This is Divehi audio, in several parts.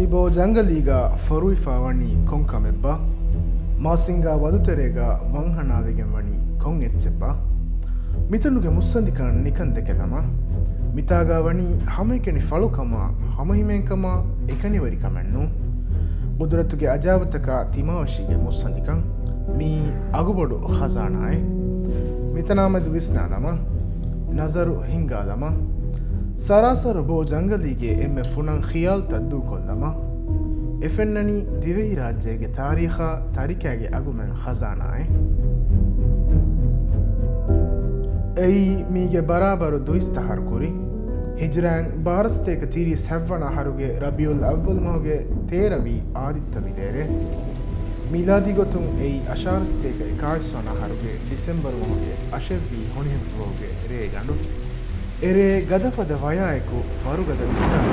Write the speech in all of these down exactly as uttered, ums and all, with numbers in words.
ބޯ ޖަންގަލީގަ ފޮރުވިފަ ވަނީ ކޮން ކަމެއްބާ؟ މާސިންގާ ވަލުތެރޭގަ ވަންހަނާވެގެން ވަނީ ކޮން އެއްޗެއްބާ؟ މިތަނުގެ މުއްސަނދިކަން ނިކަން ދެކެލަމާ. މިތާގަ ވަނީ ހަމައެކަނި ފަޅުކަމާ، ހަމަހިމޭންކަމާ، އެކަނިވެރިކަމެއްނޫން. ޤުދުރަތުގެ އަޖާބުތަކާ ތިމާވެށީގެ މުއްސަނދިކަން. މީ އަގުބޮޑު ޚަޒާނާއެއް. މިތަނާމެދު ވިސްނާލަމާ. ނަޒަރު ހިންގާލަމާ. ސަރާސަރު ބޯ ޖަންގަލީގެ އެންމެ ފުނަން ޚިޔާލުތައް ދޫކޮށްލަމާ. އެ ފެންނަނީ ދިވެހިރާއްޖޭގެ ތާރީޚާ ތަރިކައިގެ އަގުމެން ޚަޒާނާއެއް. އެއީ މީގެ ބަރާބަރު ދުއިސައްތަ އަހަރު ކުރި. ހިޖުރައިން ބާރަ ސަތޭކަ ތިރީސް ހަތްވަނަ އަހަރުގެ ރަބީޢުލް އައްވަލް މަހުގެ ތޭރަ ވީ އާދިއްތަ ވިލޭރޭ. މީލާދީ ގޮތުން އެއީ އަށާރަ ސަތޭކަ އެކާވީސް ވަނަ އަހަރުގެ ޑިސެމްބަރު މަހުގެ އަށެއްވީ ހޮނިހަތަ ދުވަހުގެ ރޭގަނޑު. އެރޭ ގަދަފަދަ ވަޔާއެކު ވަރުގަދަ ވިއްސާރަ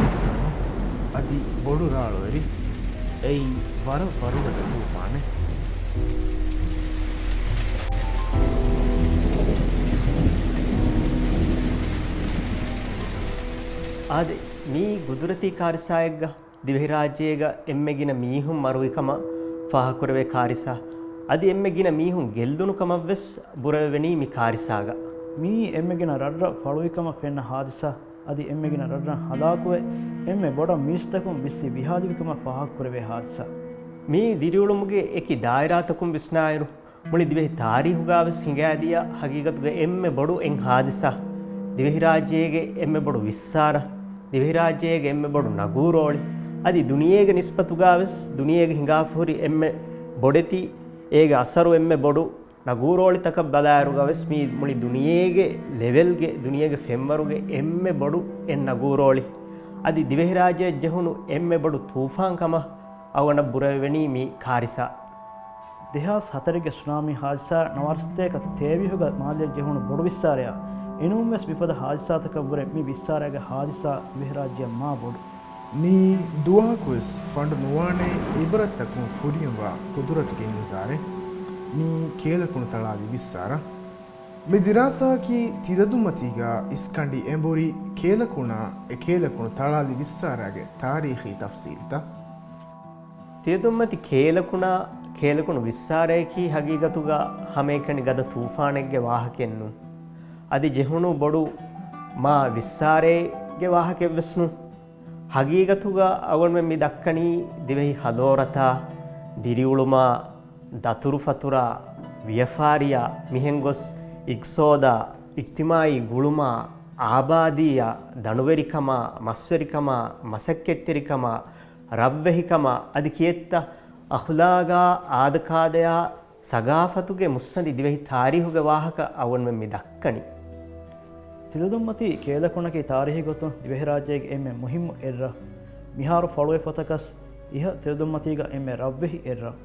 އަދި ބޮޑު ރާޅުވެރި. އެއީ ވަރަށް ވަރުގަދަ ތޫފާނެއް. އާދެ، މީ ގުދުރަތީ ކާރިސާއެއްގަ ދިވެހިރާއްޖޭގަ އެންމެ ގިނަ މީހުން މަރުވިކަމަށް ފާހަގަކުރެވޭ ކާރިސާ. އަދި އެންމެ ގިނަ މީހުން ގެއްލުނު ކަމަށްވެސް ބުރަވެވެނީ މި ކާރިސާގަ. މިއީ އެންމެ ގިނަ ރަށްރަށް ފަޅުވިކަމަށް ފެންނަ ހާދިސާ. އަދި އެންމެ ގިނަ ރަށްރަށް ހަލާކުވެ، އެންމެ ބޮޑަށް މީސްތަކުން ވިއްސި ވިހާލިވިކަމަށް ފާހަގަކުރެވޭ ހާދިސާ. މިއީ ދިރިއުޅުމުގެ އެކި ދާއިރާތަކުން ވިސްނާއިރު، މުޅި ދިވެހި ތާރީހުގަވެސް ހިނގާދިޔަ ހަގީގަތުގެ އެންމެ ބޮޑު އެއް ހާދިސާ، ދިވެހިރާއްޖޭގެ އެންމެ ބޮޑު ވިއްސާރަ، ދިވެހިރާއްޖޭގެ އެންމެ ބޮޑު ނަގޫރޯޅި، އަދި ދުނިޔޭގެ ނިސްބަތުގަވެސް ދުނިޔޭގަ ހިނގާފަހުރި އެންމެ ބޮޑެތި، އޭގެ އަސަރު އެންމެ ބޮޑު ނަގޫރޯޅިތަކަށް ބަލާއިރުގަވެސް މީ މުޅި ދުނިޔޭގެ ލެވެލްގެ، ދުނިޔޭގެ ފެންވަރުގެ އެންމެ ބޮޑު އެއް ނަގޫރޯޅި. އަދި ދިވެހިރާއްޖެއަށް ޖެހުނު އެންމެ ބޮޑު ތޫފާން ކަމަށް އަޅުގަނޑަށް ބުރަވެވެނީ މި ކާރިސާ. ދެހާސް ހަތަރެއްގެ ސުނާމީ ހާދިސާ، ނަވާރަ ސަތޭކަ ތޭވީހުގަ މާލެއަށް ޖެހުނު ބޮޑު ވިއްސާރަޔާ، އިނޫންވެސް މިފަދަ ހާދިސާތަކަށްވުރެ މި ވިއްސާރައިގެ ހާދިސާ ދިވެހިރާއްޖެއަށް މާ ބޮޑު. މިއީ ދުވަހަކުވެސް ފަނޑު ނުވާނޭ އިބްރަތްތަކުން ފުރިހަމަވާ ޤުދުރަތުގެ އިންޒާރެއް. މިއީ ކޭލަކުނު ތަޅާލި ވިއްސާރަ. މި ދިރާސާއަކީ ތިލަދުންމަތީގަ އިސްކަނޑި އެނބުރި ކޭލަކުނާ އެ ކޭލަކުނު ތަޅާލި ވިއްސާރައިގެ ތާރީޚީ ތަފްސީލްތައް. ތިލަދުންމަތި ކޭލަކުނާ ކޭލަކުނު ވިއްސާރައަކީ ހަގީގަތުގަ ހަމައެކަނި ގަދަ ތޫފާނެއްގެ ވާހަކައެއްނޫން. އަދި ޖެހުނު ބޮޑު މާ ވިއްސާރައެއްގެ ވާހަކައެއްވެސް ނޫން. ހަގީގަތުގަ އަޅުގަނޑުމެން މި ދައްކަނީ ދިވެހި ހަޟާރަތާ، ދިރިއުޅުމާ، ދަތުރުފަތުރާ، ވިޔަފާރިއާ، މިހެން ގޮސް އިޤްތިޞާދާ، އިޖްތިމާޢީ ގުޅުމާ، އާބާދީއާ، ދަނޑުވެރިކަމާ، މަސްވެރިކަމާ، މަސައްކަތްތެރިކަމާ، ރަށްވެހިކަމާ، އަދި ކިއެއްތަ އަޚްލާގާ، އާދަކާދަޔާ، ސަގާފަތުގެ މުއްސަނދި ދިވެހި ތާރީހުގެ ވާހަކަ އަޅުގަނޑުމެން މި ދައްކަނީ. ތިލަދުންމަތީ ކޭލަކުނަކީ ތާރީހީ ގޮތުން ދިވެހިރާއްޖޭގެ އެންމެ މުހިއްމު އެއްރަށް. މިހާރު ފަޅުވެފަތަކަސް އިހަށް ތިލަދުންމަތީގަ އެންމެ ރަށްވެހި އެއްރަށް.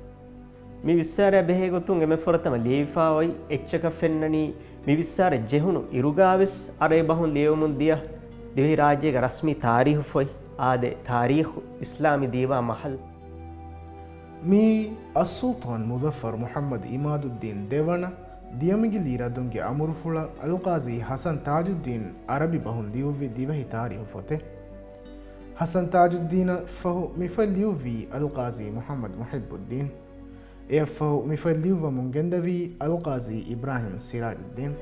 މި ވިއްސާރައި ބެހޭ ގޮތުން އެންމެ ފުރަތަމަ ލިޔެވިފާ އޮތް އެއްޗަކަށް ފެންނަނީ، މި ވިއްސާރަ ޖެހުނު އިރުގާވެސް އަރަބި ބަހުން ލިޔެވެމުން ދިޔަ ދިވެހިރާއްޖޭގެ ރަސްމީ ތާރީހު ފޮތް، އާދެ، ތާރީޚު އިސްލާމީ ދީވާ މަހަލް. މިއީ އައްސުލްޠާން މުޒައްފަރު މުޙައްމަދު އިމާދުއްދީން ދެވަނަ ދިޔަމިގިލީ ރަދުންގެ އަމުރުފުޅަށް އަލްޤާޟީ ޙަސަން ތާޖުއްދީން އަރަބި ބަހުން ލިޔުއްވި ދިވެހި ތާރީހު ފޮތެއް. ޙަސަން ތާޖުއްދީނަށް ފަހު މި ފޮތް ލިޔުއްވީ އަލްޤާޟީ މުޙައްމަދު މުޙިއްބުއްދީން. އެއަށްފަހު މި ފޮތް ލިޔުއްވަމުން ގެންދަވީ އަލްޤާޟީ އިބްރާހިމް ސިރާޖުއްދީން.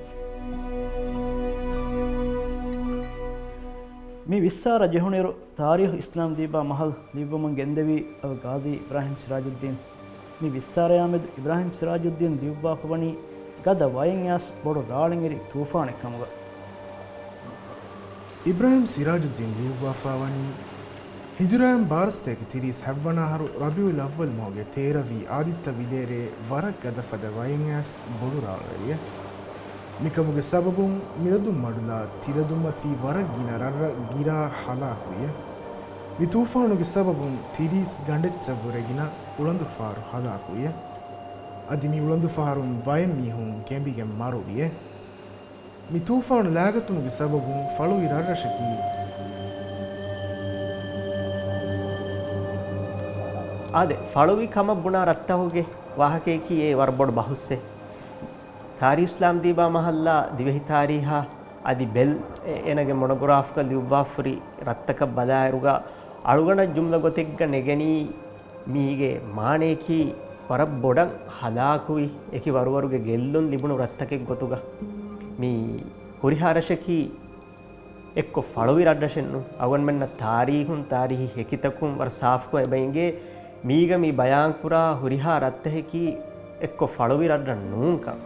މި ވިއްސާރަ ޖެހުނުއިރު، ތާރީޚު އިސްލާމް ދީބާ މަހަލް ލިޔުއްވަމުން ގެންދެވީ އަލްޤާޟީ އިބްރާހިމް ސިރާޖުއްދީން. މި ވިއްސާރަޔާމެދު އިބްރާހިމް ސިރާޖުއްދީން ލިޔުއްވާފަވަނީ ގަދަ ވަޔެއް އައިސް ބޮޑު ރާޅެއް އެރި ތޫފާނެއް ކަމުގަ. އިބްރާހިމް ސިރާޖުއްދީން ލިޔުއްވާފަވަނީ، ހިޖުރައިން ބާރަ ސަތޭކަ ތިރީސް ހަތްވަނަ އަހަރު ރަބީޢުލް އައްވަލް މަހުގެ ތޭރަ ވީ އާދިއްތަ ވިލޭރޭ ވަރަށް ގަދަފަދަ ވަޔެއް އައިސް ބޮޑު ރާޅުވެރިއެއް. މިކަމުގެ ސަބަބުން މިލަދުން މަޑުލާ ތިލަދުންމަތީ ވަރަށް ގިނަ ރަށްރަށް ގިރާ ހަލާކުވިއެއް. މި ތޫފާނުގެ ސަބަބުން ތިރީސް ގަނޑެއްޗަށްވުރެ ގިނަ އުޅަނދުފަހަރު ހަލާކުވިއެއް. އަދި މި އުޅަނދުފަހަރުން ބައެއް މީހުން ގެނބިގެން މަރުވިއެއް. މި ތޫފާނު ލާގަތުމުގެ ސަބަބުން ފަޅުވި ރަށްރަށަކީ. އާދެ، ފަޅުވި ކަމަށް ބުނާ ރަށްތަކުގެ ވާހަކަޔަކީ އެ ވަރަށް ބޮޑު ބަހުސްއެއް. ތާރީޚު އިސްލާމް ދީބާ މަހައްލާ ދިވެހި ތާރީހާ އަދި ބެލް އެ-، އޭނަގެ މޮނޮގްރާފްގަ ލިޔުއްވާފަހުރި ރަށްތަކަށް ބަލާއިރުގަ އަޅުގަނޑަށް ޖުމްލަ ގޮތެއްގަ ނެގެނީ މީގެ މާނަޔަކީ ވަރަށް ބޮޑަށް ހަލާކުވި އެކި ވަރުވަރުގެ ގެއްލުން ލިބުނު ރަށްތަކެއް ގޮތުގަ. މީ ހުރިހާ ރަށަކީ އެއްކޮށް ފަޅުވި ރަށްރަށެއްނު. އަޅުގަނޑުމެންނަށް ތާރީހުން، ތާރީހީ ހެކިތަކުން ވަރަށް ސާފުކޮށް އެބަ އިނގޭ، މީގަ މި ބަޔާންކުރާ ހުރިހާ ރަށްތަކަކީ އެއްކޮށް ފަޅުވި ރަށްރަށް ނޫންކަން.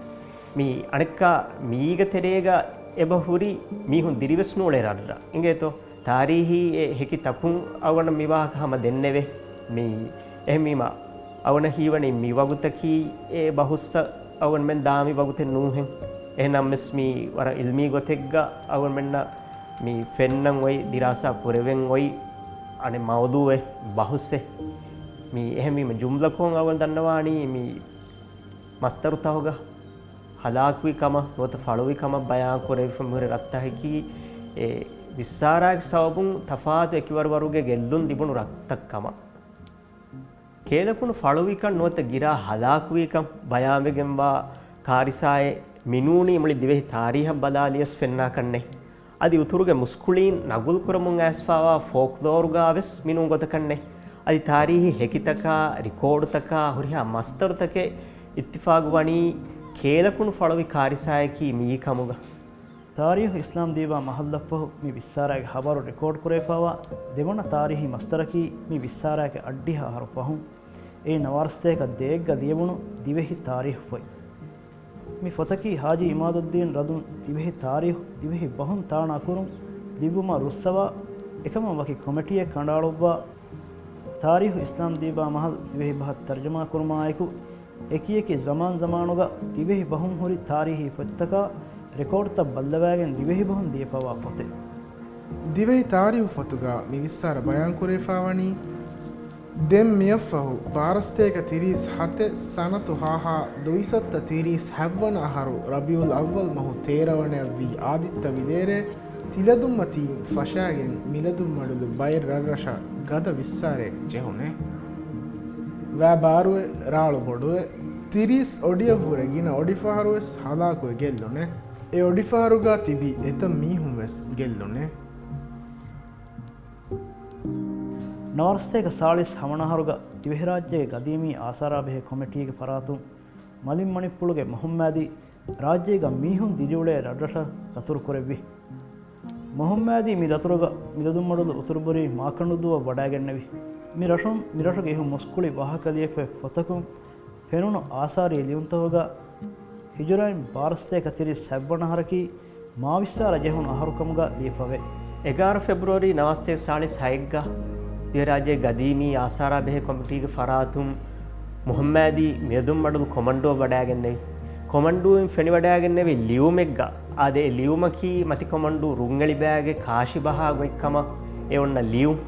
މީ އަނެއްކާ މީގަ ތެރޭގަ އެބަ ހުރި މީހުން ދިރިވެސް ނޫޅޭ ރަށްރަށް. އިނގޭތޯ؟ ތާރީހީ އެ ހެކި ތަކުން އަޅުގަނޑަށް މި ވާހަކަ ހަމަ ދެންނެވޭ. މީ އެހެންވީމަ، އަޅުގަނޑަށް ހީވަނީ މި ވަގުތަކީ އެ ބަހުއްސަށް އަޅުގަނޑުމެން ދާ މި ވަގުތެއް ނޫހެން. އެހެންނަމަވެސް މީ ވަރަށް އިލްމީ ގޮތެއްގަ އަޅުގަނޑުމެންނަށް މި ފެންނަން އޮތް، ދިރާސާ ކުރެވެން އޮތް އަނެއް މައުޟޫއެއް، ބަހުއްސެއް. މީ އެހެންވީމަ، ޖުމްލަކޮށް އަޅުގަނޑު ދަންނަވާނީ މި މަސްދަރުތަކުގަ ހަލާކުވި ކަމަށް ނުވަތަ ފަޅުވި ކަމަށް ބަޔާން ކުރެވިފަ މިހުރި ރަށްތަކަކީ، އެ ވިއްސާރާގެ ސަބަބުން ތަފާތު އެކިވަރުވަރުގެ ގެއްލުން ލިބުނު ރަށްތައް ކަމަށް. ކޭލަކުނު ފަޅުވިކަން ނުވަތަ ގިރާ ހަލާކުވިކަން ބަޔާންވެގެންވާ ކާރިސާއެއް މިނޫނީ މުޅި ދިވެހި ތާރީހަށް ބަލާލިޔަސް ފެންނާކަށްނެތް. އަދި އުތުރުގެ މުސްކުޅީން ނަގުލުކުރަމުން އައިސްފާވާ ފޯކްލޯރުގާވެސް މިނޫން ގޮތަކަށްނެތް. އަދި ތާރީހީ ހެކިތަކާ، ރިކޯޑުތަކާ ހުރިހާ މަސްދަރުތަކެއް އިއްތިފާގުވަނީ ކޭލަކުނު ފަޅުވި ކާރިސާއަކީ މިއީ ކަމުގަ. ތާރީހު އިސްލާމް ދީބާ މަހަށްލައްފަހު މި ވިއްސާރާގެ ހަބަރު ރިކޯޑް ކުރެވިފާވާ ދެވަނަ ތާރީހީ މަސްދަރަކީ މި ވިއްސާރާގެ އަށްޑިހަ އަހަރު ފަހުން އެއީ ނަވާރަސަތޭކަ ދޭއްގަ ލިޔެވުނު ދިވެހި ތާރީހު ފޮތް. މި ފޮތަކީ ހާޖީ އިމާދުއްދީން ރަދުން ދިވެހި ތާރީހު ދިވެހި ބަހުން ތާނާ ކުރުން ލިޔުއްވުމަށް ރުއްސަވާ، އެކަމަށް ވަކި ކޮމިޓީއެއް ކަނޑައަޅުއްވާ، ތާރީހު އިސްލާމް ދީބާ މަހަލް ދިވެހި ބަހަށް ތަރްޖަމާ ކުރުމާއެކު، އެކިއެކި ޒަމާން ޒަމާނުގަ ދިވެހި ބަހުން ހުރި ތާރީހީ ފޮތްތަކާ ރެކޯޑްތައް ބައްލަވައިގެން ދިވެހި ބަހުން ލިޔެފައިވާ ފޮތެއް. ދިވެހި ތާރީހު ފޮތުގަ މި ވިއްސާރަ ބަޔާންކުރެވިފައިވަނީ، ދެން މިއަށްފަހު ބާރަސަތޭކަ ތިރީސް ހަތެއް ސަނަތު ހާހާ ދުއިސައްތަ ތިރީސް ހަތްވަނަ އަހަރު ރަބީއުލް އައްވަލް މަހު ތޭރަވަނަޔަށްވީ އާދިއްތަ ވިލޭރޭ، ތިލަދުންމަތީން ފަށާގެން މިލަދުންމަޑުލު ބައެއް ރަށްރަށަށް ގަދަ ވިއްސާރައެއް ޖެހުނެ. ވައި ބާރުވެ، ރާޅު ބޮޑުވެ، ތިރީސް އޮޑިއަށްވުރެ ގިނަ އޮޑިފަހަރުވެސް ހަލާކުވެ ގެއްލުނެ. އެ އޮޑިފަހަރުގާ ތިބި އެތައް މީހުންވެސް ގެއްލުނެ. ނަވާރަސަތޭކަ ސާޅީސް ހަވަނަ އަހަރުގަ ދިވެހިރާއްޖޭގެ ގަދީމީ އާސާރާ ބެހޭ ކޮމިޓީގެ ފަރާތުން މަލިންމަނިއްޕުޅުގެ މުހައްމާދީ ރާއްޖޭގަ މީހުން ދިރިއުޅޭ ރަށްރަށަށް ދަތުރުކުރެއްވި. މުހައްމާދީ މި ދަތުރުގަ މިލަދުންމަޑުލު އުތުރުބުރީ މާކަނޑުދޫއަށް ވަޑައިގެންނެވި. މި ރަށުން، މި ރަށުގެ އިހު މުސްކުޅި ވާހަކަ ލިޔެފައި ފޮތަކުން ފެނުނު އާސާރީ ލިޔުންތަކުގަ ހިޖުރައިން ބާރަސަތޭކަ ތިރީސް ހަތްވަނަ އަހަރަކީ މާވިއްސާރަ ޖެހުނު އަހަރު ކަމުގަ ލިޔެފަވޭ. އެގާރަ ފެބްރުއަރީ ނަވާރަސަތޭކަ ސާޅީސް ހައެއްގަ ދިވެހިރާއްޖޭގެ ގަދީމީ އާސާރާ ބެހޭ ކޮމިޓީގެ ފަރާތުން މުހައްމާދީ މިލަދުންމަޑުލު ކޮމަންޑޫއަށް ވަޑައިގެންނެވި. ކޮމަންޑޫއިން ފެނިވަޑައިގެންނެވި ލިޔުމެއްގަ، އާދެ، އެ ލިޔުމަކީ މަތި ކޮމަންޑޫ ރުންއެޅިބައިގެ ކާށި ބަހާ ގޮތްކަމަށް އެ އޮންނަ ލިޔުން.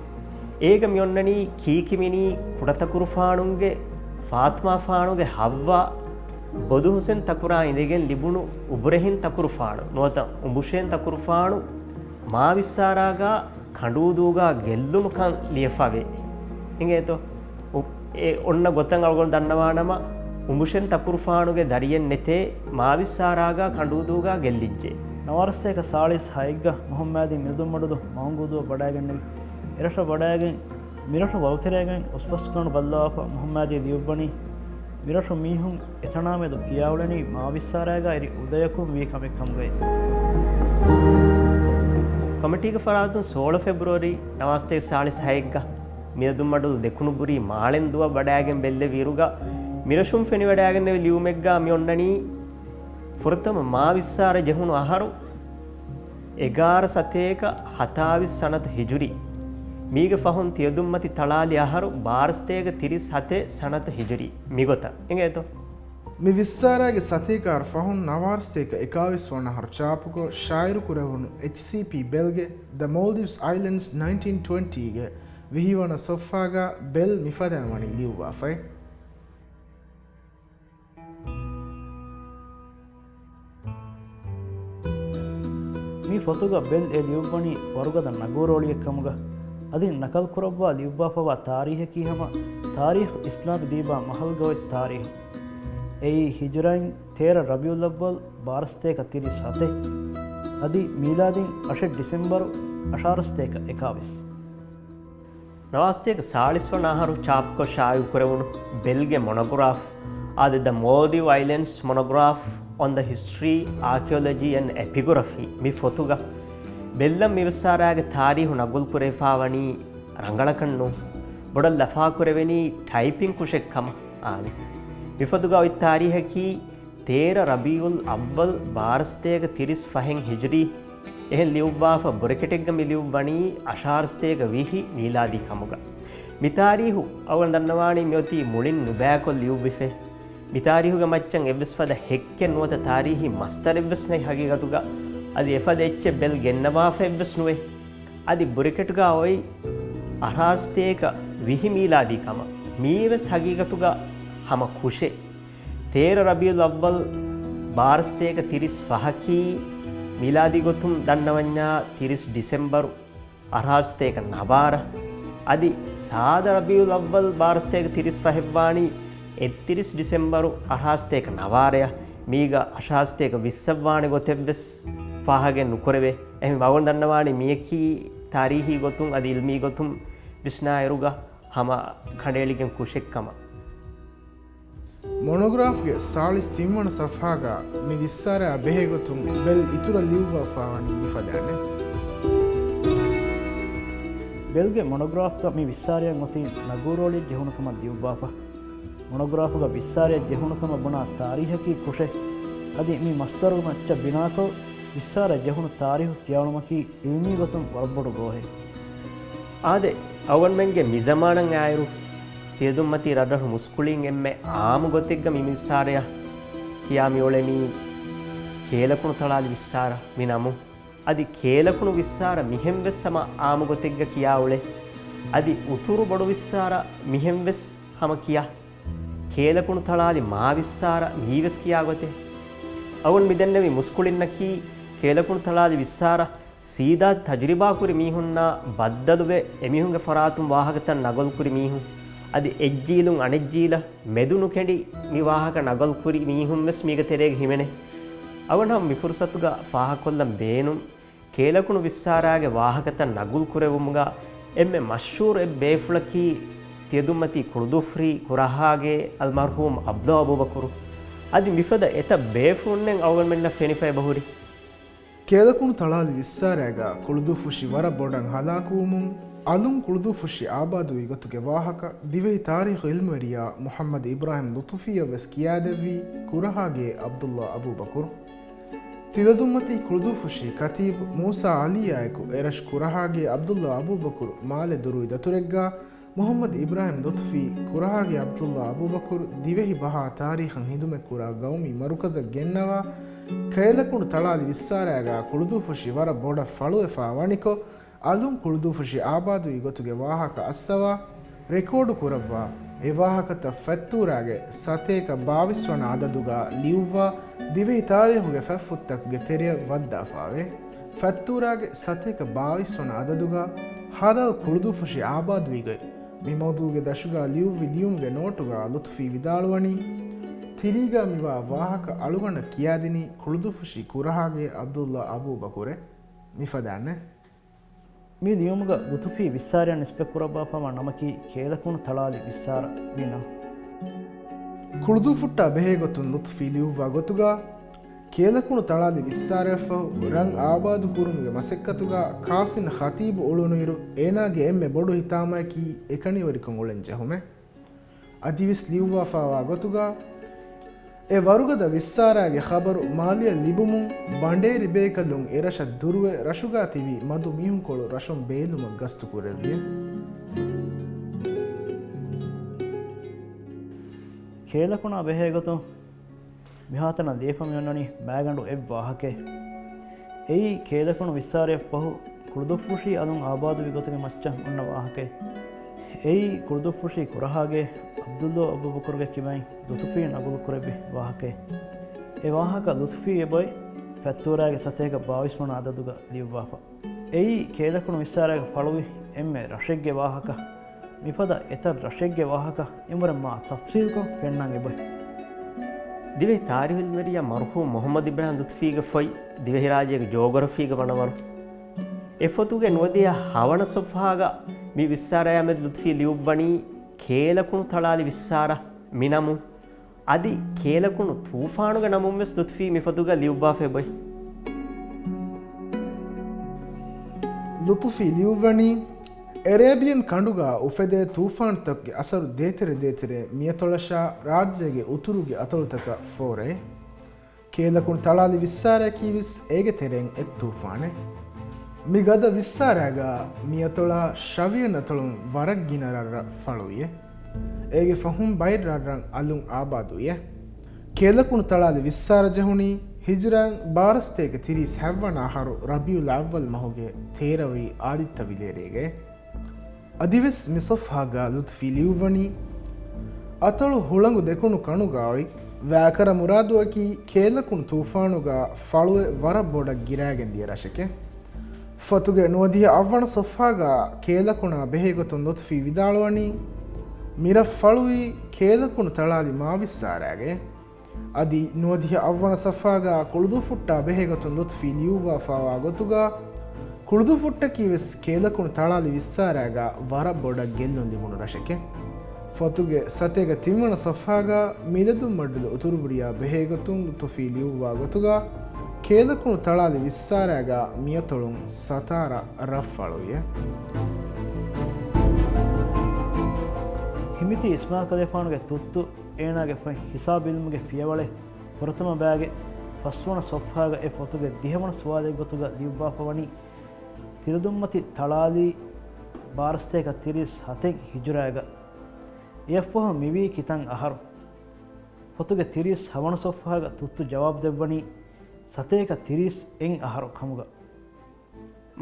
އޭގަ މި އޮންނަނީ ކީކިމިނީ ކުޑަތަކުރުފާނުގެ، ފާތުމާފާނުގެ ހައްވާ، ބޮދު ހުސެން ތަކުރާ އިނދެގެން ލިބުނު އުބުރެހިން ތަކުރުފާނު ނުވަތަ އުނބުށޭން ތަކުރުފާނު މާވިއްސާރާގާ ކަނޑޫދޫގާ ގެއްލުނުކަން ލިޔެފަވޭ. އިނގޭތޯ؟ އު-، އެ އޮންނަ ގޮތަށް އަޅުގަނޑު ދަންނަވާނަމަ، އުނބުށެން ތަކުރުފާނުގެ ދަރިއެއް ނެތޭ މާވިއްސާރާގާ ކަނޑޫދޫގާ ގެއްލިއްޖެ. ނަވާރަސަތޭކަ ސާޅީސް ހައެއްގަ މުހައްމާދީ މިލަދުންމަޑުލު މައުނގޫދޫއަށް ވަޑައިގެންނެވި. އެރަށަށް ވަޑައިގެން، މިރަށު ވަލުތެރޭގައި އުސްފަސްގަނޑު ބައްލަވާފަ މުހައްމާދީ ލިޔުއްވަނީ، މިރަށު މީހުން އެތަނާމެދު ކިޔާއުޅެނީ މާވިއްސާރާގާ އިރި އުދަޔަކުން ވީ ކަމެއް ކަމުގައި. ކޮމިޓީގެ ފަރާތުން ސޯޅަ ފެބްރުއަރީ ނަވާރަސަތޭކަ ސާޅީސް ހައެއްގަ މިލަދުންމަޑުލު ދެކުނުބުރީ މާޅެންދޫއަށް ވަޑައިގެން ބެއްލެވިއިރުގަ މިރަށުން ފެނިވަޑައިގެންނެވި ލިޔުމެއްގަ މި އޮންނަނީ ފުރަތަމަ މާވިއްސާރަ ޖެހުނު އަހަރު އެގާރަ ސަތޭކަ ހަތާވީސް ސަނަތު ހިޖުރީ. މީގެ ފަހުން ތިޔަދުންމަތި ތަޅާލި އަހަރު ބާރަ ސަތޭކަ ތިރީސް ހަތެއް ސަނަތު ހިޖުރީ. މިގޮތަށް އިނގޭތޯ؟ މި ވިއްސާރާގެ ސަތޭކަ އަހަރު ފަހުން ނަވާރަ ސަތޭކަ އެކާވީސް ވަނަ އަހަރު ޗާޕުކޮށް ޝާއިރު ކުރެވުނު އެޗްސީޕީ ބެލްގެ The Maldives Islands nineteen twenty ގެ ވިހި ވަނަ ސޮފްހާގަ ބެލް މިފަދައިން ވަނީ ލިޔުއްވާފައި. މި ފޮތުގަ ބެލް އެ ލިޔުއްވަނީ ވަރުގަދަ ނަގޫރޯޅިއެއް ކަމުގަ، އަދި ނަކަލް ކުރައްވާ ލިޔުއްވާފަވާ ތާރީހަކީ ހަމަ ތާރީޚު އިސްލާމް ދީބާ މަހަލްގަ އޮތް ތާރީހު. އެއީ ހިޖުރައިން ތޭރަ ރަބީޢުލްއައްވަލް ބާރަ ސަތޭކަ ތިރީސް ހަތެއް، އަދި މީލާދީން އަށެއް ޑިސެމްބަރު އަށާރަ ސަތޭކަ އެކާވީސް. ނަވާރަ ސަތޭކަ ސާޅީސް ވަނަ އަހަރު ޗާޕްކޮށް ޝާއިޢުކުރެވުނު ބެލްގެ މޮނޮގްރާފް، އާދެ، The Mordvin Islands Monograph on the History, Archaeology and Epigraphy މި ފޮތުގަ ބެލްއަށް މި ވިއްސާރާގެ ތާރީހު ނަގުލްކުރެވިފާވަނީ ރަނގަޅަކަށް ނޫން، ބޮޑަށް ލަފާކުރެވެނީ ޓައިޕިން ކުށެއް ކަމަށް. އާދެ، މި ފޮތުގަ އޮތް ތާރީހަކީ ތޭރަ ރަބީޢުލް އައްވަލް ބާރަ ސަތޭކަ ތިރީސް ފަހެއް ހިޖްރީ. އެހެން ލިޔުއްވާފަ ބުރެކެޓެއްގަ މި ލިޔުއްވަނީ އަށާރަ ސަތޭކަ ވިހި މީލާދީ ކަމުގަ. މި ތާރީހު އަޅުގަނޑު ދަންނަވާނީ މިއޮތީ މުޅިން ނުބައިކޮށް ލިޔުއްވިފައި. މި ތާރީހުގެ މައްޗަށް އެއްވެސް ފަދަ ހެއްކެއް ނުވަތަ ތާރީހީ މަސްދަރެއްވެސް ނެތް ހަގީގަތުގަ. އަދި އެފަދަ އެއްޗެއް ބެލް ގެންނަވާފައެއްވެސް ނުވޭ. އަދި ބުރެކެޓްގަ އޮތް އަށާރަ ސަތޭކަ ވިހި މީލާދީ ކަމަށް. މީވެސް ހަގީގަތުގަ ހަމަ ކުށެއް. ތޭރަ ރަބީޢުލް އައްވަލް ބާރަ ސަތޭކަ ތިރީސް ފަހަކީ، މީލާދީ ގޮތުން ދަންނަވަންޏާ ތިރީސް ޑިސެމްބަރު އަށާރަ ސަތޭކަ ނަވާރަ. އަދި ސާދަ ރަބީޢުލް އައްވަލް ބާރަ ސަތޭކަ ތިރީސް ފަހެއް ވާނީ އެއްތިރީސް ޑިސެމްބަރު އަށާރަ ސަތޭކަ ނަވާރަޔަށް. މީގަ އަށާރަ ސަތޭކަ ވިއްސަށް ވާނެ ގޮތެއްވެސް ފާހަގައެއް ނުކުރެވޭ. އެހެން އަޅުގަނޑު ދަންނަވާނީ މިޔަކީ ތާރީހީ ގޮތުން އަދި އިލްމީ ގޮތުން ވިސްނާއިރުގަ ހަމަ ކަނޑައެޅިގެން ކުށެއް ކަމަށް. މޮނޮގްރާފްގެ ސާޅީސް ތިން ވަނަ ސަފްހާގަ މި ވިއްސާރަޔާ ބެހޭ ގޮތުން ބެލް އިތުރަށް ލިޔުއްވާފާވަނީ މިފަދައިން. ބެލްގެ މޮނޮގްރާފްގަ މި ވިއްސާރަޔަށް އޮތީ ނަގޫރޯޅިއެއް ޖެހުނު ކަމަށް ލިޔުއްވާފަ. މޮނޮގްރާފްގަ ވިއްސާރަޔަށް ޖެހުނު ކަމަށް ބުނާ ތާރީހަކީ ކުށެއް. އަދި މި މަސްދަރުގެ މައްޗަށް ބިނާކޮށް، ވިއްސާރަ ޖެހުނު ތާރީހު ކިޔާލުމަކީ އިލްމީ ގޮތުން ވަރަށް ބޮޑު ގޯހެއް. އާދެ، އަޅުގަނޑުމެންގެ މި ޒަމާނަށް އާއިރު، ތިޔަދުންމަތީ ރަށްރަށު މުސްކުޅިން އެންމެ އާއްމު ގޮތެއްގަ މި ވިއްސާރަޔަށް ކިޔާ މި އުޅެނީ ކޭލަކުނު ތަޅާލި ވިއްސާރަ މި ނަމުން. އަދި ކޭލަކުނު ވިއްސާރަ މިހެން ވެސް ހަމަ އާއްމު ގޮތެއްގަ ކިޔާ އުޅޭ. އަދި އުތުރު ބޮޑު ވިއްސާރަ މިހެން ވެސް ހަމަ ކިޔާ. ކޭލަކުނު ތަޅާލި މާ ވިއްސާރަ މީވެސް ކިޔާ ގޮތެއް. އަޅުގަނޑު މި ދެންނެވި މުސްކުޅިންނަކީ ކޭލަކުނު ތަޅާލި ވިއްސާރަ ސީދާ ތަޖުރިބާކުރި މީހުންނާ ބައްދަލުވެ، އެމީހުންގެ ފަރާތުން ވާހަކަތައް ނަގަލުކުރި މީހުން. އަދި އެއްޖީލުން އަނެއްޖީލަށް މެދު ނުކެނޑި މި ވާހަކަ ނަގަލުކުރި މީހުން ވެސް މީގެ ތެރޭގަ ހިމެނޭ. އަޅުގަނޑު ހަމަ މި ފުރުސަތުގަ ފާހަގަކޮށްލަން ބޭނުން، ކޭލަކުނު ވިއްސާރާގެ ވާހަކަތައް ނަގުލުކުރެވުމުގަ އެންމެ މަޝްހޫރު އެއް ބޭފުޅަކީ ތިޔަދުންމަތީ ކުޅުދުއްފުށީ ކުރަހާގޭ އަލްމަރްޙޫމް ޢަބްދުﷲ އަބޫބަކުރު. އަދި މިފަދަ އެތައް ބޭފުޅުންނެއް އަޅުގަނޑުމެންނަށް ފެނިފައި އެބަހުރި. ކޭލަކުނު ތަޅާލި ވިއްސާރައިގަ ކުޅުދުއްފުށި ވަރަށް ބޮޑަށް ހަލާކުވުމުން، އަލުން ކުޅުދުއްފުށި އާބާދުވި ގޮތުގެ ވާހަކަ ދިވެހި ތާރީޚު ޢިލްމުވެރިޔާ މުޙައްމަދު އިބްރާހިމް ލުޠުފީއަށް ވެސް ކިޔާދެއްވީ ކުރަހާގޭ ޢަބްދުﷲ އަބޫބަކުރު. ތިލަދުންމަތީ ކުޅުދުއްފުށި ކަތީބު މޫސާ ޢަލީއާއެކު އެރަށު ކުރަހާގޭ ޢަބްދުﷲ އަބޫބަކުރު މާލެ ދުރުވި ދަތުރެއްގަ މުޙައްމަދު އިބްރާހިމް ލުޠުފީ، ކުރަހާގޭ ޢަބްދުﷲ އަބޫބަކުރު ދިވެހި ބަހާ ތާރީޚަށް ޚިދުމަތްކުރާ ގައުމީ މަރުކަޒަށް ގެންނަވާ، ކޭލަކުނު ތަޅާލި ވިއްސާރައިގާ ކުޅުދުއްފުށި ވަރަށް ބޮޑަށް ފަޅުވެފާ ވަނިކޮށް، އަލުން ކުޅުދުއްފުށި އާބާދުވި ގޮތުގެ ވާހަކަ އައްސަވާ، ރެކޯޑު ކުރައްވާ، އެ ވާހަކަތައް ފަތްތޫރާގެ ސަތޭކަ ބާވީސް ވަނަ އަދަދުގާ ލިޔުއްވާ، ދިވެހި ތާރީޚުގެ ފަތްފުށްތަކުގެ ތެރެއަށް ވައްދާފާވޭ. ފަތްތޫރާގެ ސަތޭކަ ބާވީސް ވަނަ އަދަދުގާ ހަލާލް ކުޅުދުއްފުށި އާބާދުވި ގޮތް މި މައުޟޫގެ ދަށުގާ ލިޔުއްވި ލިޔުމުގެ ނޯޓުގާ ލުޠުފީ ވިދާޅުވަނީ، ތިރީގާ މިވާ ވާހަކަ އަޅުގަނޑަށް ކިޔާދިނީ ކުޅުދުއްފުށި ކުރަހާގޭ ޢަބްދުﷲ އަބޫބަކުރެ. މިފަދައިންނެ. މި ލިޔުމުގަ ލުޠުފީ ވިއްސާރަޔަށް ނިސްބަތްކުރައްވާފައިވާ ނަމަކީ ކޭލަކުނު ތަޅާލި ވިއްސާރަ މި ނަން. ކުޅުދުއްފުށްޓާ ބެހޭގޮތުން ލުޠުފީ ލިޔުއްވާ ގޮތުގަ، ކޭލަކުނު ތަޅާލި ވިއްސާރަޔަށްފަހު ރަށް އާބާދު ކުރުމުގެ މަސައްކަތުގަ ކާސިން ޚަތީބު އުޅުނުއިރު، އޭނާގެ އެންމެ ބޮޑު ހިތާމައަކީ އެކަނިވެރިކޮށް އުޅެން ޖެހުމެއް. އަދިވެސް ލިޔުއްވާފާވާ ގޮތުގަ، އެ ވަރުގަދަ ވިއްސާރާގެ ޚަބަރު މާލެއަށް ލިބުމުން، ބަނޑޭރި ބޭކަލުން އެރަށަށް ދުރުވެ، ރަށުގާ ތިބި މަދު މީހުންކޮޅު ރަށުން ބޭލުމަށް ގަސްތު ކުރެއްވި. ކޭލަކުނާ ބެހޭގޮތުން މިހާތަނަށް ލިޔެފަ މިއޮންނަނީ ބައިގަނޑު އެއް ވާހަކައެއް. އެއީ ކޭލަކުނު ވިއްސާރަޔަށްފަހު ކުޅުދުއްފުށީ އަލުން އާބާދުވި ގޮތުގެ މައްޗަށް އޮންނަ ވާހަކައެއް. އެއީ ކުޅުދުއްފުށީ ކުރަހާގޭ ޢަބްދުﷲ އަބޫބަކުރުގެ ކިބައިން ލުޠުފީ ނަގުލު ކުރެއްވި ވާހަކައެއް. އެ ވާހަކަ ލުޠުފީ އެބައޮތް ފަތްތޫރާގެ ސަތޭކަ ބާވީސް ވަނަ އަދަދުގަ ލިޔުއްވާފަ. އެއީ ކޭލަކުނު ވިއްސާރައިގަ ފަޅުވި އެންމެ ރަށެއްގެ ވާހަކަ. މިފަދަ އެތައް ރަށެއްގެ ވާހަކަ އެންމެ މާ ތަފްސީލްކޮށް ފެންނަން އެބައޮތް. ދިވެހި ތާރީޚު ޢިލްމުވެރިޔާ މަރުޙޫމް މުޙައްމަދު އިބްރާހިމް ލުޠުފީގެ ފޮތް ދިވެހިރާއްޖޭގެ ޖޯގްރަފީގަ ވަނަވަރު، އެ ފޮތުގެ ނުވަދިހަ ހަވަނަ ޞަފްޙާގަ މި ވިއްސާރަޔާމެދު ލުޠުފީ ލިޔުއްވަނީ ކޭލަކުނު ތަޅާލި ވިއްސާރަ މި ނަމުން. އަދި ކޭލަކުނު ތޫފާނުގެ ނަމުން ވެސް ލުޠުފީ މި ފޮތުގަ ލިޔުއްވާފައި ބޮތް. ލުޠުފީ ލިޔުއްވަނީ، އެރޭބިއަން ކަނޑުގަ އުފެދޭ ތޫފާނުތަކުގެ އަސަރު ދޭތެރެ ދޭތެރެ މިއަތޮޅަށާ ރާއްޖޭގެ އުތުރުގެ އަތޮޅުތަކަށް ފޯރޭ. ކޭލަކުނު ތަޅާލި ވިއްސާރަޔަކީ ވެސް އޭގެ ތެރެއިން އެއް ތޫފާނެއް. މި ގަދަ ވިއްސާރަޔަގަ މިއަތޮޅާ ޝަވިޔަން އަތޮޅުން ވަރަށް ގިނަ ރަށްރަށް ފަޅުވިއެ. އޭގެ ފަހުން ބައެއް ރަށްރަށް އަލުން އާބާދުވިއެ. ކޭލަކުނު ތަޅާލި ވިއްސާރަ ޖެހުނީ ހިޖުރައިން ބާރަސަތޭކަ ތިރީސް ހައްވަނަ އަހަރު ރަބީޢުލް އައްވަލް މަހުގެ ތޭރަވައި އާދިއްތަ ވިލޭރޭގައި. އަދިވެސް މި ޞަފްޙާގަ ލުޠުފީ ލިޔުއްވަނީ، އަތޮޅު ހުޅަނގު ދެކުނު ކަނޑުގަ އޮތް ވައިކަރަ މުރާދުއަކީ ކޭލަކުނު ތޫފާނުގަ ފަޅުއެއް ވަރަށް ބޮޑަށް ގިރާގެން ދިޔަ ރަށެކޭ. ފޮތުގެ ނުވަދިހަ އަށްވަނަ ޞަފްޙާގަ ކޭލަކުނާ ބެހޭގޮތުން ލުޠުފީ ވިދާޅުވަނީ، މި ރަށް ފަޅުވީ ކޭލަކުނު ތަޅާލި މާ ވިއްސާރައިގައި. އަދި ނުވަދިހަ އަށްވަނަ ޞަފްޙާގަ ކުޅުދޫފުއްޓާ ބެހޭގޮތުން ލުޠުފީ ލިޔުއްވާފައިވާ ގޮތުގަ، ކުޅުދޫފުއްޓަކީ ވެސް ކޭލަކުނު ތަޅާލި ވިއްސާރައިގަ ވަރަށް ބޮޑަށް ގެއްލުން ލިބުނު ރަށެކޭ. ފޮތުގެ ސަތޭކަ ތިންވަނަ ޞަފްޙާގަ މިލަދުންމަޑުލު އުތުރުބުރިޔާ ބެހޭގޮތުން ލުޠުފީ ލިޔުއްވާ ގޮތުގަ، ކޭލަކުނު ތަޅާލި ވިއްސާރައިގަ މިއަތޮޅުން ސަތާރަ ރަށް ފަޅުވިއެ. ހިމިތި އިސްމާޢީލް ކަލޭފާނުގެ ތުއްތު އޭނާގެ ފޮތް ހިސާބު ޢިލްމުގެ ފިޔަވަޅެއް ފުރަތަމަ ބައިގެ ފަސްވަނަ ޞަފްޙާގަ އެ ފޮތުގެ ދިހަވަނަ ސުވާލެއްގޮތުގަ ލިޔުއްވާފަ ވަނީ، ތިލަދުންމަތި ތަޅާލީ ބާރަސަތޭކަ ތިރީސް ހަތެއް ހިޖުރައިގަ. އެއަށްފަހު މިވީ ކިތަން އަހަރު؟ ފޮތުގެ ތިރީސް ހަވަނަ ޞަފްޙާގަ ތުއްތު ޖަވާބު ދެއްވަނީ، ސަތޭކަ ތިރީސް އެއް އަހަރު ކަމުގަ.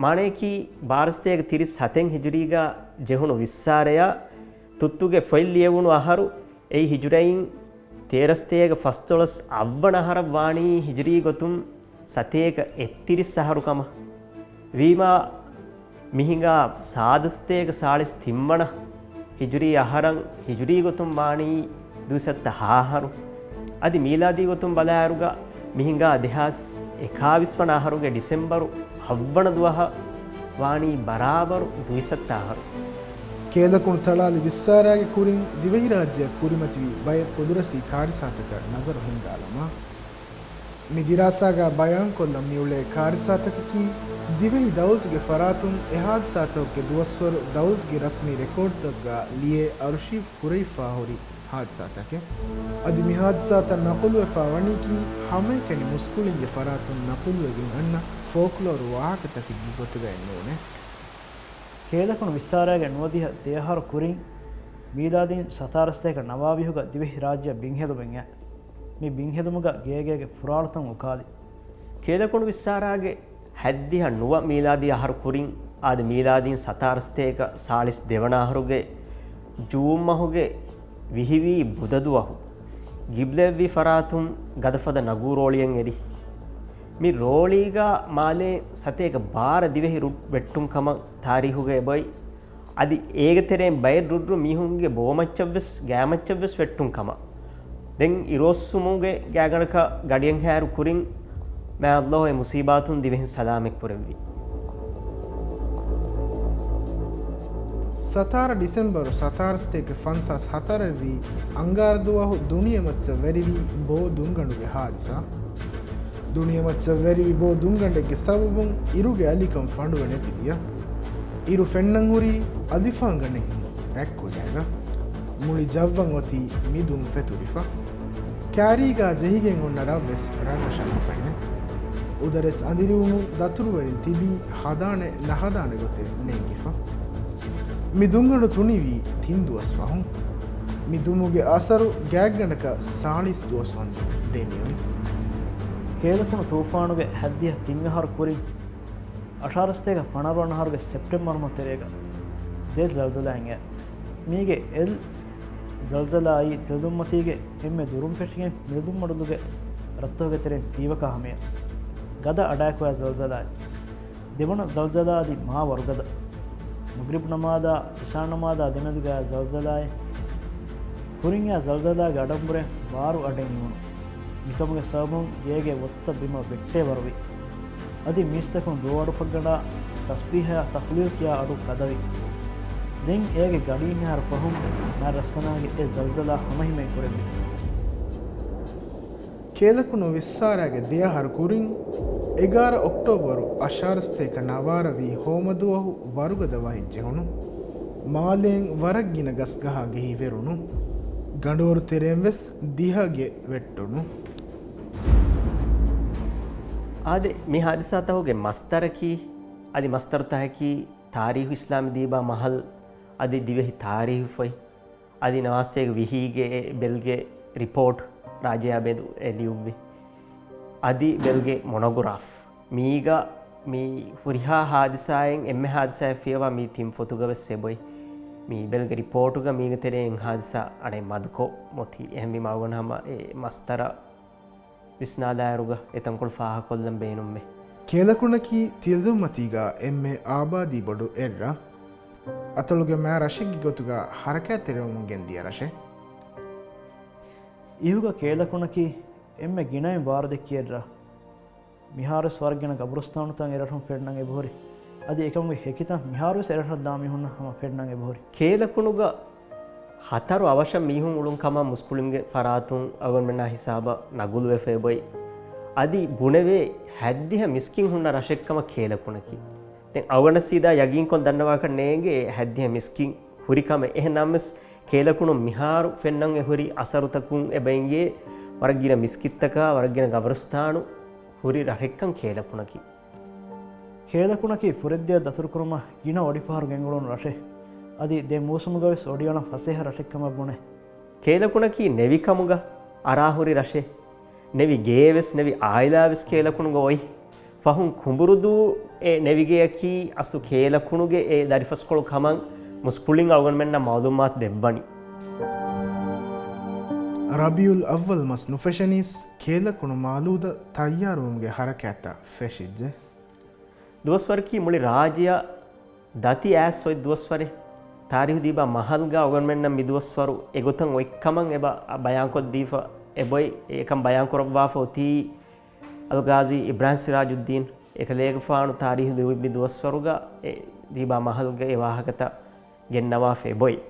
މާނަޔަކީ، ބާރަސަތޭކަ ތިރީސް ހަތެއް ހިޖުރީގަ ޖެހުނު ވިއްސާރަޔާ ތުއްތުގެ ފޮތް ލިޔެވުނު އަހަރު، އެއީ ހިޖުރައިން ތޭރަސަތޭކަ ފަސްދޮޅަސް އަށްވަނަ އަހަރަށް ވާނީ ހިޖުރީ ގޮތުން ސަތޭކަ އެއްތިރީސް އަހަރު ކަމަށް. ވީމާ، މި ހިނގާ ސާދަސަތޭކަ ސާޅީސް ތިންވަނަ ހިޖުރީ އަހަރަށް ހިޖުރީ ގޮތުން ވާނީ ދުއިސައްތަ ހަ އަހަރު. އަދި މީލާދީ ގޮތުން ބަލާއިރުގަ މި ހިނގާ ދެހާސް އެކާވީސް ވަނަ އަހަރުގެ ޑިސެމްބަރު ހަ ވަނަ ދުވަހަށް ވާނީ ބަރާބަރު ދުއިސައްތަ އަހަރު. ކޭލަކުނު ތަޅާލި ވިއްސާރައިގެ ކުރިން ދިވެހިރާއްޖެއަށް ކުރިމަތިވި ބައެއް ޤުދުރަތީ ކާރިސާތަކަށް ނަޒަރު ހިންގާލަމާ، މި ދިރާސާގަ ބަޔާންކޮށްލަން މިއުޅޭ ކާރިސާތަކަކީ، ދިވެހި ދައުލަތުގެ ފަރާތުން އެ ހާދިސާތަކުގެ ދުވަސްވަރު ދައުލަތުގެ ރަސްމީ ރެކޯޑްތަކުގަ ލިޔޭ އަރުޝީވް ކުރެވިފާ ހުރި ހާދިސާތަކެއް. އަދި މި ހާދިސާތައް ނަޤުލުވެފާ ވަނީކީ، ހަމައެކަނި މުސްކުޅިންގެ ފަރާތުން ނަޤުލުވެގެން އަންނަ ފޯކްލޯރު ވާހަކަތަކެއްގެ ގޮތުގައެއް ނޫނޭ. ކޭލަކުނު ވިއްސާރައިގެ ނުވަދިހަ ދެއަހަރު ކުރިން، މީލާދީން ސަތާރަ ސަތޭކަ ނަވާވީހުގަ ދިވެހިރާއްޖެއަށް ބިންހެލުމެއް އައި. މި ބިންހެލުމުގަ ގޭގޭގެ ފުރާޅުތައް އުކާލި. ކޭލަކުނު ވިއްސާރައިގެ ހަތްދިހަ ނުވަ މީލާދީ އަހަރު ކުރިން، އާދެ، މީލާދީން ސަތާރަ ސަތޭކަ ސާޅީސް ދެވަނަ އަހަރުގެ ޖޫން މަހުގެ ވިހިވީ ބުދަދުވަހު، ގިބްލައެއްވީ ފަރާތުން ގަދަފަދަ ނަގޫ ރޯޅިއެއް އެރި. މި ރޯޅީގަ މާލޭ ސަތޭކަ ބާރަ ދިވެހި ރުއް ވެއްޓުން ކަމަށް ތާރީހުގައި އެބައޮތް. އަދި އޭގެ ތެރެއިން ބައެއް ރުއްރު މީހުންގެ ބޯމައްޗަށްވެސް ގާމައްޗަށްވެސް ވެއްޓުން ކަމަށް. ދެން އިރުއޮއްސުމުގެ ގާގަނޑަކަށް ގަޑިއެއްހާއިރު ކުރިން، މާ ﷲ އެ މުސީބާތުން ދިވެހިން ސަލާމަތް ކުރެއްވި. ސަތާރަ ޑިސެމްބަރު ސަތާރަ ސަތޭކަ ފަންސާސް ހަތަރެއްވީ އަންގާރަ ދުވަހު ދުނިޔެމައްޗަށް ވެރިވި ބޯ ދުންގަނޑުގެ ހާދިސާ. ދުނިޔެމައްޗަށް ވެރިވި ބޯ ދުންގަނޑެއްގެ ސަބަބުން އިރުގެ އަލިކަން ފަނޑުވެ ނެތިދިޔަ. އިރު ފެންނަން ހުރީ އަލިފާންގަނޑެއް ހިމެނު ރަތްކުލައިގަ. މުޅި ޖައްވަން އޮތީ މި ދުން ފެތުރިފަ. ކާރީގާ ޖެހިގެން އޮންނަ ރަށްވެސް ރަށްރަށަށް ނުފެންނެ. އުދަރެސް އަނދިރިވުމުން ދަތުރުވެރިން ތިބީ ހަދާނެ ނަހަދާނެ ގޮތެއް ނޭނގިފަ. މި ދުންގަނޑު ތުނިވީ ތިން ދުވަސް ފަހުން. މި ދުމުގެ އަސަރު ގާތްގަނޑަކަށް ސާޅީސް ދުވަސް ވަންދެން ދެމިއޮތް. ކޭލަކުނު ތޫފާނުގެ ހައްދިހަ ތިން އަހަރު ކުރިން، އަށާރަ ސަތޭކަ ފަނަރަ ވަނަ އަހަރުގެ ސެޕްޓެމްބަރު މަހު ތެރޭގަ ދެ ޒަލްޒަލާއެއް އައި. މީގެ އެލް ޒަލްޒަލާއީ ތިލަދުންމަތީގެ އެންމެ ދުރުން ފެށިގެން މިލަދުންމަޑުލުގެ ރަށްތަކުގެ ތެރެއިން ފީވަކާ ހަމަޔަށް. ގަދަ އަޑާއެކު އައި ޒަލްޒަލާއެއް. ދެވަނަ ޒަލްޒަލާ އަދި މާ ވަރުގަދަ. މަޣްރިބް ނަމާދާ އިޝާ ނަމާދާ ދެމެދުގައި ޒަލްޒަލާއެއް. ކުރިން އައި ޒަލްޒަލާގެ އަޑަށްވުރެ ބާރު އަޑެއް އިވުނު. މިކަމުގެ ސަބަބުން ގޭގެ ވޮތްތައް ބިމަށް ވެއްޓޭ ވަރުވި. އަދި މީސްތަކުން ދުވަހު އަޑުފަށްގަނޑާ ތަސްބީހަޔާ ތަޚްލީޤް ކިޔާ އަޑު ގަދަވި. ދެން އޭގެ ގަޑިއިން އަހަރު ފަހުން މާތް ރަސްކަލާނގެ އެ ޒަލްޒަލާ ހަމަހިމޭން ކުރެއްވި. ކޭލަކުނު ވިއްސާރައިގެ ދެއަހަރު ކުރިން، އެގާރަ އޮކްޓޯބަރު އަށާރަސްތޭކަ ނަވާރަ ވީ ހޯމަދުވަހު ވަރުގަދަ ވަހެއް ޖެހުނު. މާލޭން ވަރަށް ގިނަ ގަސްގަހާ ގެހި ވެރުނު. ގަނޑުވަރު ތެރޭން ވެސް ދިހަ ގެ ވެއްޓުނު. އާދެ، މި ހާދިސާތަކުގެ މަސްދަރަކީ، އަދި މަސްދަރުތަކަކީ ތާރީހު އިސްލާމީ ދީބާ މަހަލް، އަދި ދިވެހި ތާރީހުފޮތް، އަދި ނަވާރަސްތޭކަ ވިހީގެ އެ ބެލްގެ ރިޕޯޓް ރާއްޖެއާ މެދު އެ ލިޔުއްވި. އަދި ބެލްގެ މޮނޮގްރާފް. މީގަ މި ހުރިހާ ހާދިސާއިން އެންމެ ހާދިސާއެއް ފިޔަވާ މި ތިން ފޮތުގަ ވެސް އެބޮތް. މި ބެލްގެ ރިޕޯޓުގަ މީގެ ތެރެއިން ހާދިސާ އަނެއް މަދުކޮށް އޮތީ. އެހެންވީމަ އަޅުގަނޑު ހަމަ އެ މަސްދަރަށް ވިސްނާލާއިރުގަ އެތަންކޮޅު ފާހަގަކޮށްލަން ބޭނުންވޭ. ކޭލަކުނަކީ ތިލަދުންމަތީގަ އެންމެ އާބާދީ ބޮޑު އެއްރަށް. އަތޮޅުގެ މާ ރަށެއްގެ ގޮތުގަ ހަރަކާތްތެރިވަމުން ގެންދިޔަ ރަށެއް. އިހުގަ ކޭލަކުނަކީ އެންމެ ގިނައިން ބާރުދެއްކި އެއްރަށް. މިހާރުވެސް ވަރަށް ގިނަ ގަބުރުސްތާނުތައް އެރަށުން ފެންނަން އެބަހުރި. އަދި އެކަމުގެ ހެކިތައް މިހާރުވެސް އެރަށަށް ދާ މީހުންނަށް ހަމަ ފެންނަން އެބަހުރި. ކޭލަކުނުގަ ހަތަރު އަވަށަށް މީހުން އުޅުން ކަމަށް މުސްކުޅިންގެ ފަރާތުން އަޅުގަނޑުމެންނާ ހިސާބަށް ނަގުލުވެފަ އެބޮތް. އަދި ބުނެވޭ ހަތްދިހަ މިސްކިތް ހުންނަ ރަށެއްކަމަށް ކޭލަކުނަކީ. ދެން އަޅުގަނޑަށް ސީދާ ޔަގީންކޮށް ދަންނަވާކަށް ނޭނގޭ ހަތްދިހަ މިސްކިތް ހުރި ކަމެއް. އެހެން ނަމަވެސް ކޭލަކުނު މިހާރު ފެންނަން އެ ހުރި އަސަރުތަކުން އެބަ އިނގޭ ވަރަށް ގިނަ މިސްކިތްތަކާ ވަރަށް ގިނަ ގަބުރުސްތާނު ހުރި ރަށެއްކަން ކޭލަކުނަކީ. ކޭލަކުނަކީ ފުރެއްދިޔަ ދަތުރުކުރުމަށް ގިނަ އޮޑިފަހަރު ގެންގުޅުނު ރަށެއް. އަދި ދެ މޫސުމުގަވެސް އޮޑިއަޅަން ފަސޭހަ ރަށެއްކަމަށް ބުނެ. ކޭލަކުނަކީ ނެވިކަމުގަ އަރާހުރި ރަށެއް. ނެވި ގޭވެސް ނެވި އާއިލާވެސް ކޭލަކުނުގަ އޮތް. ފަހުން ކުނބުރުދޫ އެ ނެވިގެޔަކީ އަސްލު ކޭލަކުނުގެ އެ ދަރިފަސްކޮޅު ކަމަށް މުސްކުޅިން އަޅުގަނޑުމެންނަށް މައުލޫމާތު ދެއްވަނީ. ރަބީއުލް އައްވަލް މަސް ނުފެށެނީސް ކޭލަކުނު މާލޫދަށް ތައްޔާރުވުމުގެ ހަރަކާތްތައް ފެށިއްޖެ. ދުވަސްވަރަކީ މުޅި ރާއްޖެއަށް ދަތި އައިސް އޮތް ދުވަސްވަރެއް. ތާރީހު ދީބާ މަހަލްގަ އަޅުގަނޑުމެންނަށް މި ދުވަސްވަރު އެގޮތަށް އޮތްކަމަށް އެބަ ބަޔާންކޮށްދީފަ އެބޮތް. އެކަން ބަޔާންކުރައްވާފަ އޮތީ އަލްގާޒީ އިބްރާހިމް ސިރާޖުއްދީން އެކަލޭގެފާނު ތާރީހު ލިޔުއްވި މި ދުވަސްވަރުގަ އެ ދީބާ މަހަލްގަ އެ ވާހަކަތައް ގެންނަވާފަ އެބޮތް.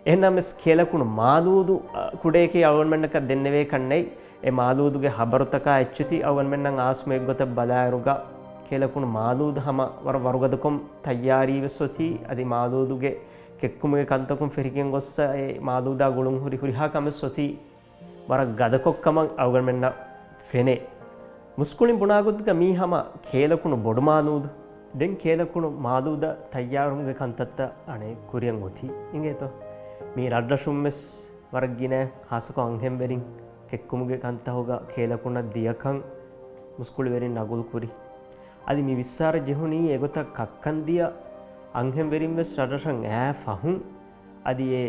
އެހެންނަމަވެސް ކޭލަކުނު މާލޫދު، އަ، ކުޑައެކޭ އަޅުގަނޑުމެންނަކަށް ދެންނެވޭކަށް ނެތް. އެ މާލޫދުގެ ހަބަރުތަކާ އެއްޗެތި އަޅުގަނޑުމެންނަށް އާސްމު އެއްގޮތަށް ބަލާއިރުގަ ކޭލަކުނު މާލޫދު ހަމަ ވަރަށް ވަރުގަދަކޮށް ތައްޔާރީވެސް އޮތީ. އަދި މާލޫދުގެ ކެއްކުމުގެ ކަންތަކުން ފެށިގެން ގޮއްސަ އެ މާލޫދާ ގުޅުން ހުރި ހުރިހާ ކަމެއް އޮތީ ވަރަށް ގަދަކޮށްކަމަށް އަޅުގަނޑުމެންނަށް ފެނޭ. މުސްކުޅިން ބުނާގޮތުގަ މީ ހަމަ ކޭލަކުނު ބޮޑު މާލޫދު. ދެން ކޭލަކުނު މާލޫދަށް ތައްޔާރުވުމުގެ ކަންތައްތައް އަނެއް ކުރިއަށް އޮތީ. އިނގޭތޯ؟ މީ ރަށްރަށުންވެސް ވަރަށް ގިނަ ހާއްސަކޮށް އަންހެންވެރިން ކެއްކުމުގެ ކަންތަހުގަ ކޭލަކުނަށް ދިޔަކަން މުސްކުޅިވެރިން ނަގުލުކުރި. އަދި މި ވިއްސާރަ ޖެހުނީ އެގޮތަށް ކައްކަން ދިޔަ އަންހެންވެރިންވެސް ރަށްރަށަށް އައި ފަހުން. އަދި އެ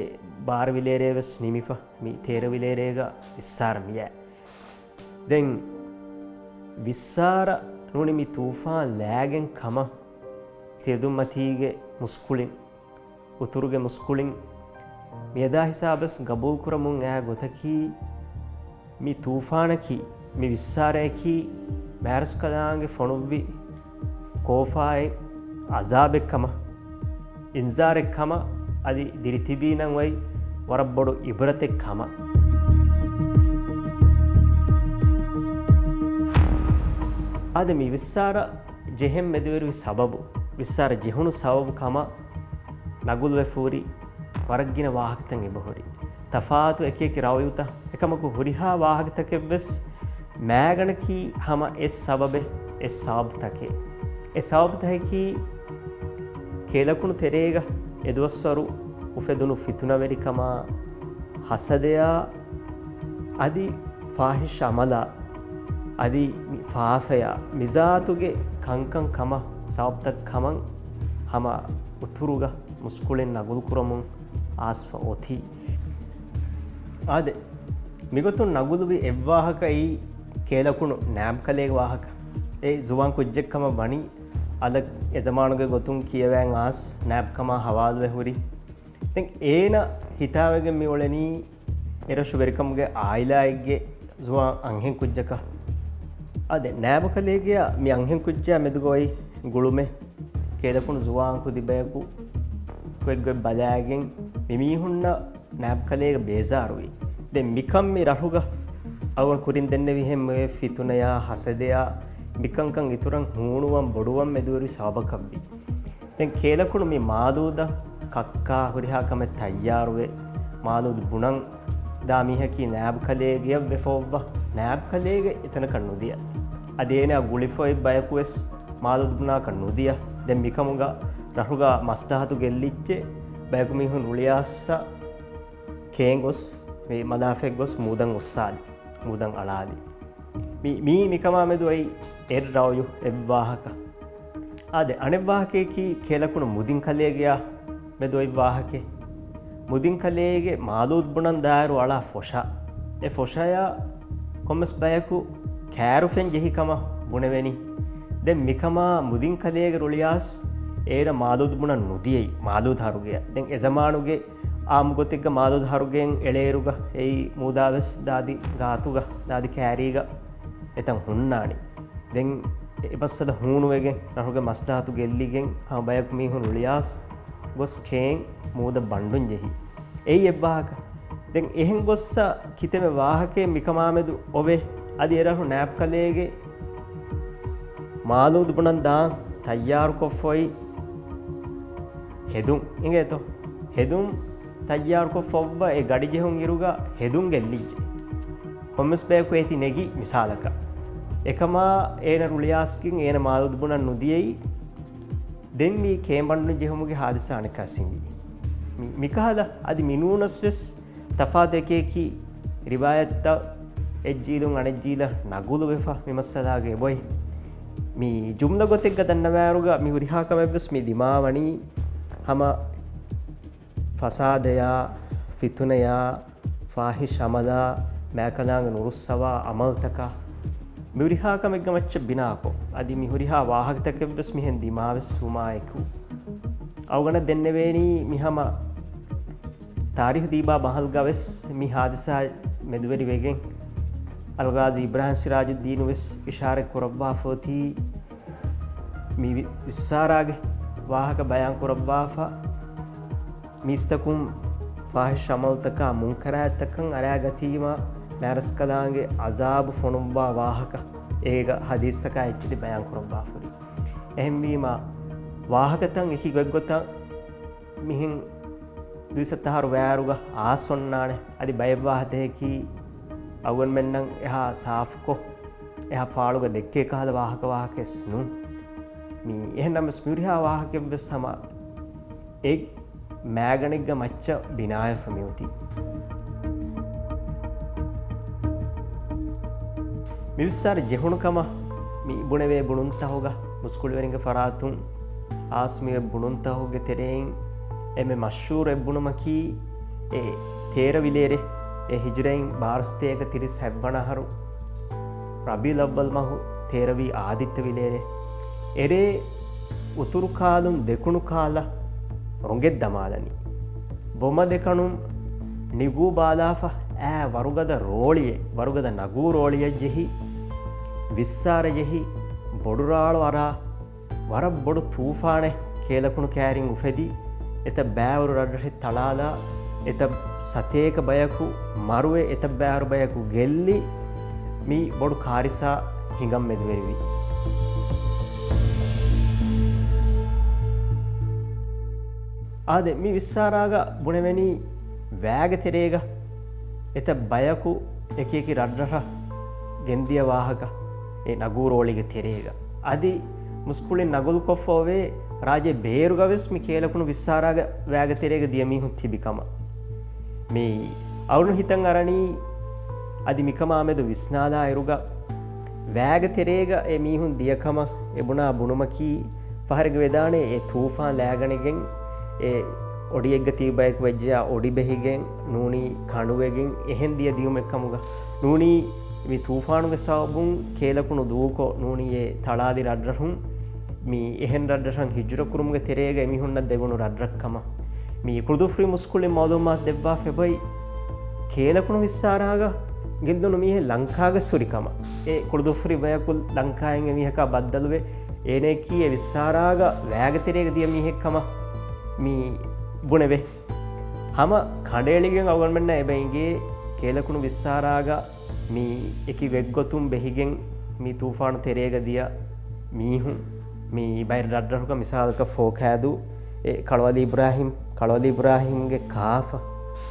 ބާރަ ވިލޭރޭ ވެސް ނިމިފަ މި ތޭރަ ވިލޭރޭގަ ވިއްސާރަ މިއައި. ދެން ވިއްސާރަ ނޫނީ މި ތޫފާން ލާގެން ކަމަށް ތިލަދުންމަތީގެ މުސްކުޅިން، އުތުރުގެ މުސްކުޅިން މިއަދާ ހިސާބަސް ގަބޫލުކުރަމުން އައި ގޮތަކީ، މި ތޫފާނަކީ، މި ވިއްސާރަޔަކީ މާތްރަސްކަލާނގެ ފޮނުއްވި ކޯފާއެއް، އަޒާބެއް ކަމަށް، އިންޒާރެއް ކަމަށް، އަދި ދިރިތިބީނަން އޮތް ވަރަށް ބޮޑު އިބްރަތެއް ކަމަށް. އާދެ، މި ވިއްސާރަ ޖެހެން މެދުވެރިވި ސަބަބު، ވިއްސާރަ ޖެހުނު ސަބަބު ކަމަށް ނަގުލުވެފަ ހުރި ވަރަށް ގިނަ ވާހަކަތައް އެބަހުރި. ތަފާތު އެކިއެކި ރައުޔުތައް، އެކަމަކު ހުރިހާ ވާހަކަތަކެއްވެސް މާގަނޑަކީ ހަމަ އެއް ސަބަބެއް، އެއް ސަބަބުތަކެއް. އެ ސަބަބުތަކަކީ ކޭލަކުނު ތެރޭގަ އެދުވަސްވަރު އުފެދުނު ފިތުނަވެރިކަމާ، ހަސަދަޔާ، އަދި ފާހިޝް އަމަލާ، އަދި ފާފަޔާ، މިޒާތުގެ ކަންކަން ކަމަށް ސަބަބުތައް ކަމަށް ހަމަ އުތުރުގަ މުސްކުޅިން ނަގުލުކުރަމުން އާސްފަ އޮތީ. އާދެ، މިގޮތުން ނަގުލުވި އެއްވާހަކައީ ކޭލަކުނު ނާބްކަލޭގެ ވާހަކަ. އެ ޒުވާން ކުއްޖެއްކަމަށް ވަނީ، އަލަށް އެ ޒަމާނުގެ ގޮތުން ކިޔަވައިން އާސް ނާބްކަމާ ހަވާލުވެ ހުރި. ދެން އޭނަ ހިތާވެގެން މި އުޅެނީ އެރަށު ވެރިކަމުގެ އާއިލާއެއްގެ ޒުވާން އަންހެން ކުއްޖަކަށް. އާދެ، ނާބްކަލޭގެޔާ މި އަންހެން ކުއްޖާ މެދުގަ އޮތް ގުޅުމެއް. ކޭލަކުނު ޒުވާން ކުދި ބަޔަކު ގޮތްގޮތް ބަލާގެން މި މީހުންނަށް ނާބްކަލޭގަ ބޭޒާރުވި. ދެން މިކަން މި ރަށުގަ އަޅުގަނޑު ކުރިން ދެންނެވި ހެން ފިތުނަޔާ ހަސަދަޔާ މިކަންކަން އިތުރަށް ހޫނުވަން ބޮޑުވަން މެދުވެރި ސަބަބަކަށްވި. ދެން ކޭލަކުނު މި މާލޫދަށް ކައްކާ ހުރިހާ ކަމެއް ތައްޔާރުވެ، މާލޫދު ބުނަން ދާ މީހަކީ ނާބްކަލޭގެއަށް ވެފަ އޮއްވާ، ނާބްކަލޭގެ އެތަނަކަށް ނުދިޔަ. އަދި އޭނާ ގުޅިފަ އޮތް ބަޔަކުވެސް މާލޫދު ބުނާކަށް ނުދިޔަ. ދެން މިކަމުގަ ރަށުގަ މަސްލަހަތު ގެއްލިއްޖެ، ބަޔަކު މީހުން ރުޅިއައްސަ ކޭން ގޮސް، މި މަލާފައި ގޮސް މޫދަށް އޮއްސާލި، މޫދަށް އަޅާލި. މި، މީ މިކަމާ މެދު އޮތް އެއް ރައުޔު އެއް ވާހަކަ. އާދެ، އަނެއް ވާހަކަޔަކީ ކޭލަކުނު މުދިން ކަލޭގެއާ މެދު އޮތް ވާހަކައެއް. މުދިން ކަލޭގެ މާލޫދު ބުނަން ދާއިރު އަޅާ ފޮށާ. އެ ފޮށަޔާ ކޮންމެސް ބަޔަކު ކާރުފެން ޖެހި ކަމަށް ބުނެވެނީ. ދެން މިކަމާ މުދިން ކަލޭގެ ރުޅިއައިސް އޭރަށް މާލޫދު ބުނަން ނުދިޔައީ، މާލޫދު ހަރުގެއަށް. ދެން އެ ޒަމާނުގެ އާއްމު ގޮތެއްގަ މާލޫދު ހަރުގެއިން އެޅޭއިރުގަ އެއީ މޫދާވެސް ދާދި ގާތުގަ، ދާދި ކާރީގަ އެތަން ހުންނާނީ. ދެން އެ މައްސަލަ ހޫނުވެގެން ރަށުގެ މަސްލަހަތު ގެއްލިގެން ހަމަ ބަޔަކު މީހުން ރުޅިއައިސް ގޮސް ކޭން މޫދަށް ބަންޑުން ޖެހި. އެއީ އެއް ވާހަކަ. ދެން އެހެން ގޮއްސަ ކިތަންމެ ވާހަކައެއް މިކަމާމެދު އޮވޭ. އަދި އެރަށު ނާބްކަލޭގެ މާލޫދު ބުނަން ދާން ތައްޔާރުކޮށްފައި ހެދުން އިނގޭތޯ. ހެދުން ތައްޔާރުކޮށްފަ އޮއްވަ އެ ގަޑި ޖެހުން އިރުގަ ހެދުން ގެއްލިއްޖެ. ކޮންމެސް ބަޔަކު އޭތި ނެގި މިސާލަކަށް. އެކަމާ އޭނަ ރުޅިއައިސްގެން އޭނަ މާލޫދު ބުނަން ނުދިޔައީ. ދެން މި ކޭން ބަންޑުން ޖެހުމުގެ ހާދިސާ އަނެއްކާ ސިނގި. މި، މިކަހަލަ އަދި މިނޫނަސް ވެސް ތަފާތު އެކިއެކި ރިވާޔަތްތައް އެއްޖީލުން އަނެއްޖީލަށް ނަގުލުވެފަ މި މައްސަލާގެ އެބޮތް. މި ޖުމްލަ ގޮތެއްގަ ދަންނަވާއިރުގަ މި ހުރިހާ ކަމެއްވެސް މި ދިމާވަނީ ހަމަ ފަސާދަޔާ، ފިތުނަޔާ، ފާހިޝް އަމަލާ، މާކަލާނގެ ނުރުއްސަވާ އަމަލްތަކާ، މި ހުރިހާ ކަމެއްގެ މައްޗަށް ބިނާކޮށް، އަދި މި ހުރިހާ ވާހަކަތަކެއްވެސް މިހެން ދިމާވެސް ވުމާއެކު، އަޅުގަނޑަށް ދެންނެވޭނީ މި ހަމަ ތާރީހު ދީބާ މަހަލްގަވެސް މި ހާދިސާ މެދުވެރިވެގެން، އަލްގާޒީ އިބްރާހިމް ސިރާޖުއްދީނުވެސް އިޝާރަތް ކުރައްވާފައޮތީ، މި ވި-، ވިއްސާރާގެ ވާހަކަ ބަޔާން ކުރައްވާފަ، މީސްތަކުން ފާހިޝް އަމަލުތަކާ މުންކަރާތްތަކަށް އަރާގަތީމަ، މާރަސްކަލާނގެ އަޒާބު ފޮނުއްވާ ވާހަކަ އޭގަ ހަދީސްތަކާ އެއްޗެތި ބަޔާން ކުރައްވާފައި. އެހެންވީމަ، ވާހަކަތައް އެކި ގޮތްގޮތަށް މިހެން ދުއިސައްތަ އަހަރު ވައިއަހަރުގަ އާސް އޮންނާނެ. އަދި ބައެއް ވާހަކަތަކަކީ އަޅުގަނޑުމެންނަށް އެހާ ސާފުކޮށް، އެހާ ފާޅުގަ ދެއްކޭ ކަހަލަ ވާހަކަ ވާހަކައެއް ނޫން. މި އެހެންނަމަވެސް މިހުރިހާ ވާހަކައެއްވެސް ހަމަ އެއް މާގަނެއްގެ މައްޗަށް ބިނާވެފަ މިއޮތީ. މި ވިއްސާރަ ޖެހުނު ކަމަށް މި ބުނެވޭ ބުނުންތަހުގަ މުސްކުޅިވެރިންގެ ފަރާތުން އާސް މި އޮތް ބުނުންތަހުގެ ތެރެއިން އެންމެ މަޝްހޫރު އެއް ބުނުމަކީ، އެ ތޭރަ ވިލޭރޭ، އެ ހިޖުރައިން ބާރަ ސަތޭކަ ތިރީސް ހަތްވަނަ އަހަރު ރަބީޢުލް އައްވަލް މަހު ތޭރަވީ އާދިއްތަ ވިލޭރޭ. އެރޭ އުތުރު ކާލުން ދެކުނު ކާލަށް ރޮނގެއް ދަމާލަނީ. ބޮމަ ދެކަނުން ނިގޫ ބާލާފަ އާ ވަރުގަދަ ރޯޅިއެއް، ވަރުގަދަ ނަގޫ ރޯޅިއެއް ޖެހި، ވިއްސާރަ ޖެހި، ބޮޑު ރާޅު އަރާ، ވަރަށް ބޮޑު ތޫފާނެއް ކޭލަކުނު ކާރިން އުފެދި، އެތައް ބައިވަރު ރަށްރަށެއް ތަޅާލާ، އެތައް ސަތޭކަ ބަޔަކު މަރުވެ، އެތައް ބައިވަރު ބަޔަކު ގެއްލި، މި ބޮޑު ކާރިސާ ހިނގަން މެދުވެރިވި. އާދެ، މި ވިއްސާރާގަ ބުނެވެނީ ވައިގެ ތެރޭގަ އެތައް ބަޔަކު އެކިއެކި ރަށްރަށަށް ގެންދިޔަ ވާހަކަ އެ ނަގޫ ރޯޅިގެ ތެރޭގަ. އަދި މުސްކުޅިން ނަގުލުކޮށްފަ އޮވޭ ރާއްޖެ ބޭރުގަވެސް މި ކޭލަކުނު ވިއްސާރާގަ ވައިގެ ތެރޭގަ ދިޔަ މީހުން ތިބި ކަމަށް. މި އަޅުގަނޑު ހިތަށް އަރަނީ އަދި މިކަމާމެދު ވިސްނާލާއިރުގަ ވައިގެ ތެރޭގަ އެ މީހުން ދިޔަ ކަމަށް އެ ބުނާ ބުނުމަކީ، ފަހަރެއްގަ ވެދާނެ އެ ތޫފާން ލައިގަނެގެން އެ އޮޑިއެއްގަ ތިބި ބަޔަކު ވެއްޖެޔާ އޮޑި ބެހިގެން ނޫނީ ކަނޑުވެގެން އެހެން ދިޔަ ދިޔުމެއް ކަމުގަ ނޫނީ މި ތޫފާނުގެ ސަބަބުން ކޭލަކުނު ދޫކޮށް ނޫނީ އެ ތަޅާލި ރަށްރަށުން މި އެހެން ރަށްރަށަށް ހިޖުރަ ކުރުމުގެ ތެރޭގަ އެމީހުންނަށް ދެވުނު ރަށްރަށްކަމަށް. މި ކުޅުދުއްފުރި މުސްކުޅިން މައުލޫމާތު ދެއްވާފައި އޮތް ކޭލަކުނު ވިއްސާރާގަ ގެއްލުނު މީހެއް ލަންކާގަ ހުރި ކަމަށް. އެ ކުޅުދުއްފުރި ބަޔަކު ލަންކާއިން އެމީހަކާ ބައްދަލުވެ، އޭނައަކީ އެ ވިއްސާރާގަ ވައިގެ ތެރޭގަ ދިޔަ މީހެއް ކަމަށް މި ބުނެވޭ. ހަމަ ކަނޑައެޅިގެން އަޅުގަނޑުމެންނަށް އެބަ އެނގޭ ކޭލަކުނު ވިއްސާރާގަ މި އެކި ގޮތްގޮތުން ބެހިގެން މި ތޫފާނު ތެރޭގަ ދިޔަ މީހުން މި ބައި ރަށްރަށުގަ މިސާލަކަށް ފޯކައިދޫ އެ ކަޅުއަލީ އިބްރާހިމް، ކަޅުއަލީ އިބްރާހިމްގެ ކާފަ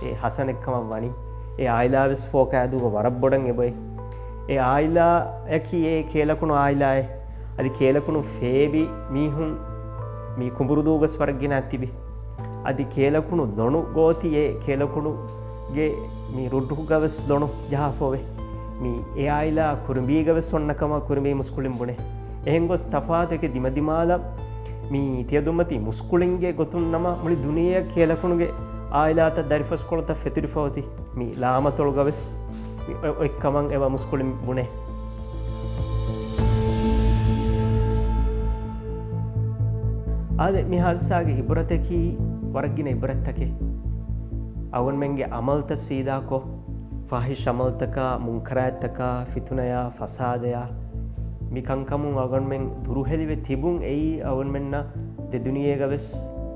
އެ ހަސަނެއްކަމަށް ވަނީ. އެ އާއިލާވެސް ފޯކައިދޫގަ ވަރަށް ބޮޑަށް އެބައޮތް. އެ އާއިލާއަކީ އެ ކޭލަކުނު އާއިލާއެއް. އަދި ކޭލަކުނު ފޭބި މީހުން މި ކުނބުރުދޫގަސް ވަރަށް ގިނަ ތިބި. އަދި ކޭލަކުނު ލޮނު ގޯތި އެ ކޭލަކުނުގެ މި ރުއްރުގަވެސް ލޮނު ޖަހާފަވޭ. މި އެ އާއިލާ ކުރިނބީގަވެސް އޮންނަ ކަމަށް ކުރިނބީ މުސްކުޅިން ބުނޭ. އެހެން ގޮސް ތަފާތު އެކި ދިމަދިމާލަށް މި ތިޔަދުންމަތީ މުސްކުޅިންގެ ގޮތުން ނަމަ މުޅި ދުނިޔެއަށް ކޭލަކުނުގެ އާއިލާތައް ދަރިފަސްކޮޅުތައް ފެތުރިފަ އޮތީ މި ލާމަތޮޅުގަވެސް މި އޮތް އޮތްކަމަށް އެބަ މުސްކުޅިން ބުނޭ. އާދެ، މި ހާދިސާގެ އިބްރަތަކީ ވަރަށް ގިނަ އިބްރަތްތަކެއް. އަޅުގަނޑުމެންގެ އަމަލްތައް ސީދާކޮށް، ފާހިޝް އަމަލްތަކާ، މުންކަރާތްތަކާ، ފިތުނަޔާ، ފަސާދަޔާ، މި ކަންކަމުން އަޅުގަނޑުމެން ދުރުހެލިވެ ތިބުން އެއީ އަޅުގަނޑުމެންނަށް ދެ ދުނިޔޭގަވެސް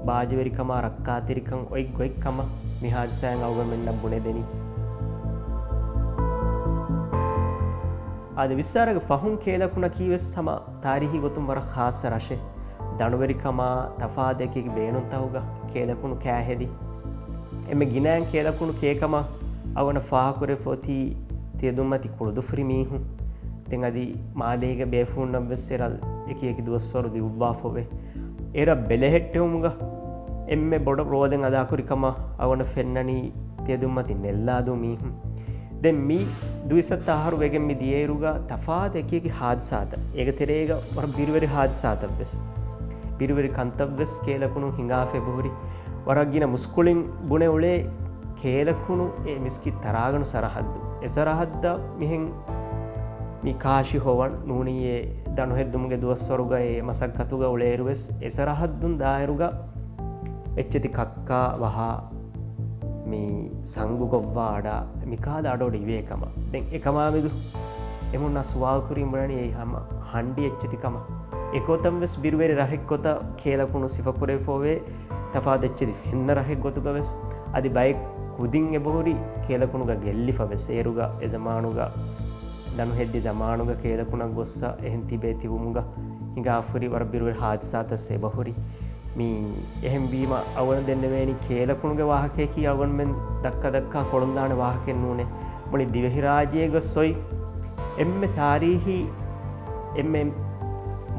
ބާޖަވެރިކަމާ، ރައްކާތެރިކަން އޮތް ގޮތްކަމަށް މި ހާދިސާއިން އަޅުގަނޑުމެންނަށް ބުނެދެނީ. އާދެ، ވިއްސާރަގެ ފަހުން ކޭލަކުނަކީވެސް ހަމަ ތާރީހީ ގޮތުން ވަރަށް ޚާއްޞަ ރަށެއް. ދަނޑުވެރިކަމާ، ތަފާތު އެކި ބޭނުންތަކުގަ ކޭލަކުނު ކާ ހެދި. އެންމެ ގިނައިން ކޭލަކުނު ކޭކަމަށް އަޅުގަނޑަށް ފާހަގަކުރެވިފަ އޮތީ ތިޔަދުންމަތި ކުޅުދުފުރި މީހުން. ދެން އަދި މާލޭގެ ބޭފުޅުންނަށްވެސް އެރަށް އެކި އެކި ދުވަސްވަރު ލިޔުއްވާފަވޭ. އެރަށް ބެލެހެއްޓެވުމުގަ އެންމެ ބޮޑަށް ރޯލެއް އަދާކުރި ކަމަށް އަޅުގަނޑަށް ފެންނަނީ ތިޔަދުންމަތި ނެއްލާދޫ މީހުން. ދެން މި ދުއިސައްތަ އަހަރު ވެގެން މި ދިޔައިރުގަ ތަފާތު އެކި އެކި ހާދިސާތައް، އޭގެ ތެރޭގަ ވަރަށް ބިރުވެރި ހާދިސާތައްވެސް، ބިރުވެރި ކަންތައްވެސް ކޭލަކުނު ހިނގާފަ އެބަހުރި. ވަރަށް ގިނަ މުސްކުޅިން ބުނެ އުޅޭ ކޭލަކުނު އެ މިސްކިތް ތަރާގަނޑު ސަރަހައްދު. އެ ސަރަހައްދަށް މިހެން މި ކާށި ހޮވަން ނޫނީ އެ ދަނޑުހެއްދުމުގެ ދުވަސްވަރުގަ އެ މަސައްކަތުގަ އުޅޭއިރުވެސް އެ ސަރަހައްދުން ދާއިރުގަ އެއްޗެތި ކައްކާ ވަހާ މި ސަނގު ގޮއްވާ އަޑާ މިކާލަ އަޑޮޑި އިވޭ ކަމަށް. ދެން އެކަމާމެދު އެމުންނާ ސުވާލު ކުރީ ބުނަނީ އެއީ ހަމަ ހަނޑި އެއްޗެތި ކަމަށް. އެގޮތަށްވެސް ބިރުވެރި ރަށެއްގޮތަށް ކޭލަކުނު ސިފަކުރެވިފައިވޭ. ތަފާތު އެއްޗެތި ފެންނަ ރަށެއްގޮތުގަވެސް އަދި ބައެއް ކުދިން އެބަހުރި ކޭލަކުނުގަ ގެއްލިފަވެސް. އޭރުގަ އެ ޒަމާނުގަ ދަނޑު ހެއްދި ޒަމާނުގަ ކޭލަކުނަށް ގޮއްސަ އެހެން ތިބޭ ތިބުމުގަ ހިނގާފަހުރި ވަރަށް ބިރުވެރި ހާދިސާތައް އެބަހުރި. މި އެހެންވީމަ އަޅުގަނޑު ދެންނެވޭނީ ކޭލަކުނުގެ ވާހަކަޔަކީ އަޅުގަނޑުމެން ދައްކާ ދައްކާ ކޮޅުންލާނެ ވާހަކައެއް ނޫނޭ. މުޅި ދިވެހިރާއްޖޭގަ ސޮއި އެންމެ ތާރީހީ އެންމެ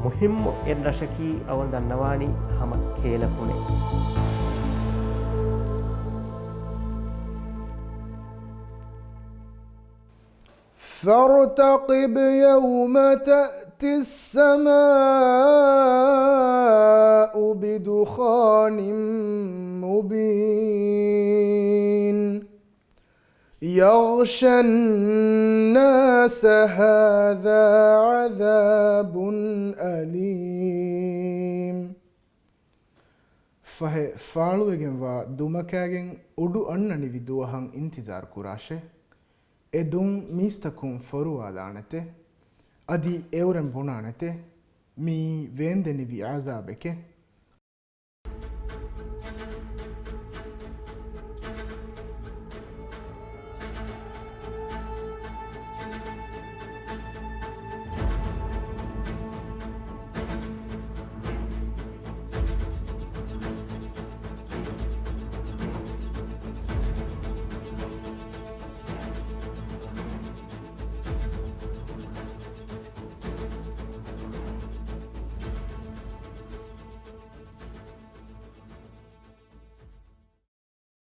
މުހިއްމު އެއް ރަށަކީ އަޅުގަނޑު ދަންނަވާނީ ހަމަ ކޭލަކުނޭ. فارتقب يوم تأتي السماء بدخان مبين. يغشى الناس هذا عذاب أليم. ފަހެ، ފާޅުވެގެންވާ ދުމަކާގެން އުޑު އަންނަނިވި ދުވަހަށް އިންތިޒާރު ކުރާށޭ. އެ ދުން މީސްތަކުން ފޮރުވާލާނެތެ. އަދި އެއުރެން ބުނާނެތެ، މިއީ ވޭންދެނިވި އަޒާބެކޭ.